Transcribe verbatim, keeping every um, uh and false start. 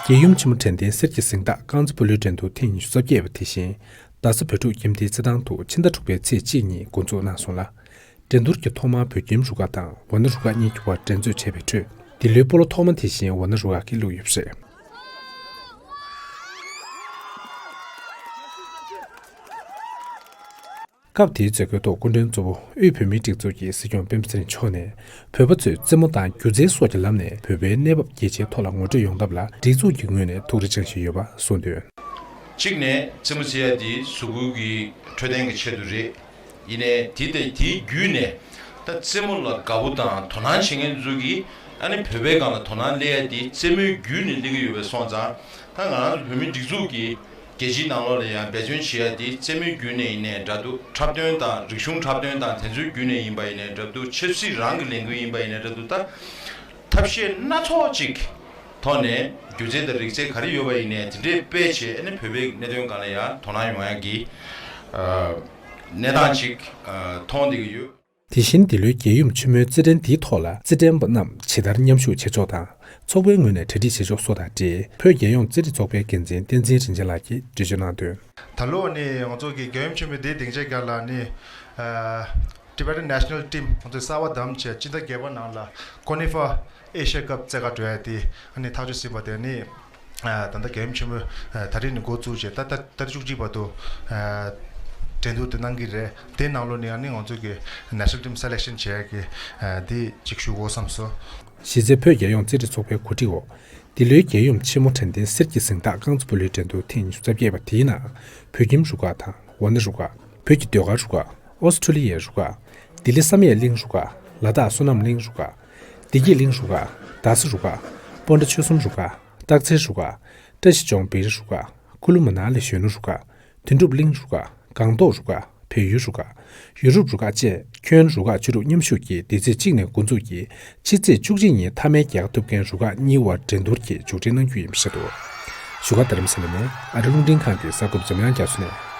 རྒྱལ་ཡུམ་ཆེན་མོ་དྲན་རྟེན་གསེར་གྱི་གཟེངས་རྟགས་རྐང་རྩེད་སྤོ་ལོའི་འགྲན་བསྡུར་ཐེངས་ཉི་ཤུ་རྩ་བརྒྱད་པ་དེ་བཞིན་རྡ་ས་བོད་ཕྲུག་ཁྱིམ་སྡེའི་རྩེད་ཐང་དུ་ཕྱི་ཟླ་དྲུག་པའི་ཚེས་གཅིག་ཉིན་འགོ་འཛུགས་གནང་སོང་ལ། འགྲན་བསྡུར་གྱི་ཐོག་མར་བོད་ཁྱིམ་རུ་ཁག་དང་ཝཱ་ཎ་རུ་ཁག་གཉིས་ཀྱི་དབར་འགྲན་རྩོད་བྱས་པའི་ཁྲོད། འདི་ལོའི་སྤོ་ལོ་ཐོག་མ་དེ་བཞིན་ཝཱ་ཎ་རུ་ཁག་གིས་བླུགས་ཡོད་པ་རེད། སྐབས་དེའི་མཛད་སྒོའི་ཐོག་སྐུ་མགྲོན་གཙོ་བོ་དབུས་བོད་མིའི་སྒྲིག་འཛུགས་ཀྱི་སྲིད་སྐྱོང་སྤེན་པ་ཚེ་རིང་མཆོག་ནས། བོད་པ་ཚོས་རྩེད་མོ་དང་སྒྱུ་རྩལ་སོགས་ཀྱི་ལམ་ནས་བོད་པའི་གནས་བབ་རྒྱལ་སྤྱིའི་ཐོག་ལ་ངོ་སྤྲོད་ཡོང་ཐབས་ལ་སྒྲིག་འཛུགས་ཀྱི་ངོས་ནས་ཐུགས་རེ་བཅངས་བཞིན་ཡོད་པ་གསུངས་དོན། གཅིག་ནས་རྩེད་མོ་རྩེ་ཡ་དེ་གཟུགས་པོ་གི་འཕྲོད་བསྟེན་གྱི་ཆེད་དུ་རེད། ཡིན་ནའི་དེ་དེ་དེའི་བརྒྱུད་ནས་ད་རྩེད་མོ་ལ་དགའ་པོ་དང་དོ་སྣང་བྱེད་མཁན་ཚོ་གིས་ཨ་ནི་བོད་པའི་སྒང་ལ་དོ་སྣང་སླེབས་ཡ་དེ་རྩེད་མོའི་བརྒྱུད་ནས་སླེབས་ཀྱི་ཡོད་པ་སོང་ཙང་། ད་ང་རང་ཚོ་བོད་མིའི་སྒྲིག་འཛུགས་ཀྱི་རྒྱལ་སྤྱིའི་ནང་ལོགས་ལ་ཡང་འབད་བརྩོན་བྱེད་ཡ་དེ་རྩེད་མོའི་བརྒྱུད་ནས་ཡིན་ནའི་འདྲ་འདུག་འཁྲབ་སྟོན་དང་རིག་གཞུང་འཁྲབ་སྟོན་དང་དེ་ཚོའི་བརྒྱུད་ནས་ཡིན་པ་ཡིན་ནའི་འདྲ་འདུག་ཆབ་སྲིད་རང་གི་ལས་འགུལ་ཡིན་པ་ཡིན་ནའི་འདྲ་འདུག་ད་ཐབས་ཤེས་སྣ་ཚོགས་ཅིག་ཐོག་ནས་སྒྱུ་རྩལ་དང་རིག་རྩལ་ག་རེ་ཡོད་པ་ཡིན་ནའི་དེ་འདྲའི་སྤེལ་བྱས་ཨ་ནི་བོད་པའི་གནད་དོན་སྒང་ལ་ཡང་དོ་སྣང་ཡོང་ཡ་གི་ཨ་གནས་སྟངས་ཅིག་ཨ་མཐོང་བསྡད་ཀྱི་ཡོད། དེ་བཞིན་འདི་ལོའི་རྒྱལ་ཡུམ་ཆེན་མོའི་རྩེད་འགྲན་འདིའི་ཐོག་ལ་རྩེད་འགྲན་པ་རྣམས་ཇི་ལྟར་མཉམ་ཞུགས་བྱེད་ཕྱོགས་དང་། ཚོགས་པའི་ངོས་ནས་གྲ་སྒྲིག་བྱེད་ཕྱོགས་སོགས་དང་འབྲེལ། བོད་རྒྱལ་ཡོངས་རྩེད་རིགས་ཚོགས་པའི་འགན་འཛིན་བསྟན་འཛིན་རིན་ཆེན་ལགས་ཀྱིས་འགྲེལ་བརྗོད་གནང་དོན། ད་ལོ་ནི་ང་ཚོ་གི་རྒྱལ་ཡུམ་ཆེན་མོའི་འདིའི་སྡིངས་ཆའི་སྒང་ལ་ནི་ཨ་Tibetan National Team ང་ཚོས་གསར་པ་བདམས་བྱས་སྤྱི་ཟླ་བརྒྱད་པ་ནང་ལ་CONIFA Asia Cup རྩེད་གར་འགྲོ་ཡ་དེ་ཨ་ནི་ཐག་གཅོད་ཟིན་པ་དེ་ནི། ཨ་ད་ལྟ་རྒྱལ་ཡུམ་ཆེན་མོའི་ཨ་ད་རེས་ནས་འགོ་བཙུགས་བྱས་ད་ལྟ་ད་རེས་བཅུ་གཅིག་བར་དུ་ཨ་འགྲན་བསྡུར་དེ་གནང་གི་རེད། དེའི་ནང་ལོགས་ནས་ཨ་ནི་ང་ཚོ་གི་National Team Selection བྱེད་ཡ་གི་ཨ་དེ་ཅིག་ཞུ་དགོས་བསམ་སོང་། གཞི་རྩའི་བོད་རྒྱལ་ཡོངས་རྩེད་རིགས་ཚོགས་པའི་གོ་སྒྲིག་འོག་འདི་ལོའི་རྒྱལ་ཡུམ་ཆེན་མོ་དྲན་རྟེན་གསེར་གྱི་གཟེངས་རྟགས་རྐང་རྩེད་སྤོ་ལོའི་འགྲན་བསྡུར་ཐེངས་ཉི་ཤུ་རྩ་བརྒྱད་པ་དེའི་ནང་བོད་ཁྱིམ་རུ་ཁག་དང་ཝཱ་ཎ་རུ་ཁག་བོད་ཀྱི་ཟློས་གར་རུ་ཁག་ཨོ་སི་ཁྲུ་ལི་ཡའི་རུ་ཁག་ལྡི་ལི་བསམ་ཡས་གླིང་རུ་ཁག་ལ་དྭགས་བསོད་ནམས་གླིང་རུ་ཁག་བདེ་སྐྱིད་གླིང་རུ་ཁག་རྡ་ས་རུ་ཁག་སྤོན་ཊ་ཆོལ་གསུམ་རུ་ཁག་སྟག་འཚེར་རུ་ཁག་བཀྲ་ཤིས་ལྗོངས་བེ་རི་རུ་ཁག་ཀུ་ལུ་མ་ན་ལི་གཞོན་ནུ་རུ་ཁག་དོན་གྲུབ་གླིང་རུ་ཁག་སྒང་ཏོག་རུ་ཁག་བལ་ཡུལ་རུ་ཁག་ཡུ་རོབ་རུ་ཁག་བཅས་ཁྱོན་རུ་ཁག་བཅུ་དྲུག་མཉམ་ཞུགས་ཀྱིས་འདི་ཚེས་གཅིག་ནས་འགོ་འཛུགས་ཀྱིས་ཕྱི་ཚེས་བཅུ་གཅིག་ཉིན་མཐའ་མའི་རྒྱལ་ཁ་ཐོབ་མཁན་རུ་ཁག་གཉིས་དབར་འགྲན་བསྡུར་གྱིས་མཇུག་སྒྲིལ་གནང་རྒྱུ་ཡིན་པ་བཤད་འདུག་བཞུགས་སྒར་རྡ་རམ་ས་ལ་ནས་ཨ་རི་རླུང་འཕྲིན་ཁང་གི་གསར་འགོད་པ་འཇམ་དབྱངས་རྒྱ་མཚོ་ནས།